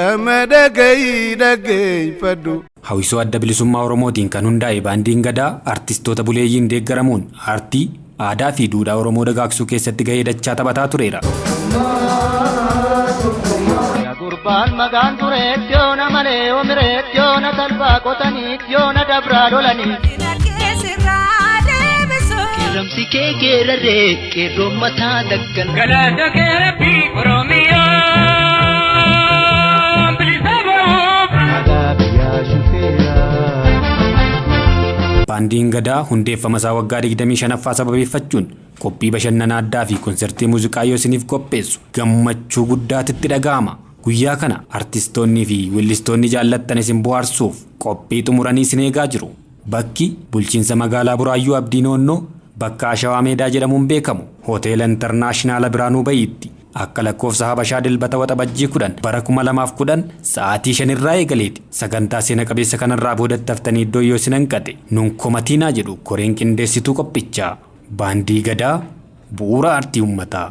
Amma dhagayi dhaggeeffadhu. Hawwisoo Adda Bilisummaa Oromootiin kan hundaa'e Baandiin Gadaa artistoota buleeyyiin deeggaramuun aartii, aadaa fi duudhaa Oromoo dagaagsuu keessatti gahee dachaa taphataa tureera. Gurbaan magaan tureetti yoona malee omireetti yoona talbaa qotaniitti yoona dabraa lolanii. Qeerramsi kee geeraree qeerroon mataa daggan. Galata kee Rabbii Oromiyaan bilisa ba'uuf. Baandiin Gadaa hundeeffama isaa waggaa 25ffaa sababeeffachuun qophii bashannana addaa fi konsertii muuziqaa yoo isiniif qopheessu gammachuu guddaatitti dhaga'ama. Guyyaa kana artistoonnii fi weellistoonni jaallattan isin bohaarsuuf qophii xumuranii isin eegaa jiru. Bakki bulchiinsa magaalaa Buraayyuu Abdii Noonnoo bakka Ashawaa Meedaa jedhamuun beekamu Hoteela Intarnaashinaala Biraanuu Bayiitti akka lakkoofsa Habashaa Dilbata Waxabajjii 10 bara 2010 sa'aatii 5 irraa eegaleeti. Sagantaa seena qabeessa kanarraa boodatti haftanii iddoo yoo isin hanqate nun komatiinaa jedhu koreen qindeessituu qophichaa. Baandii Gadaa bu'uura aartii uummataa.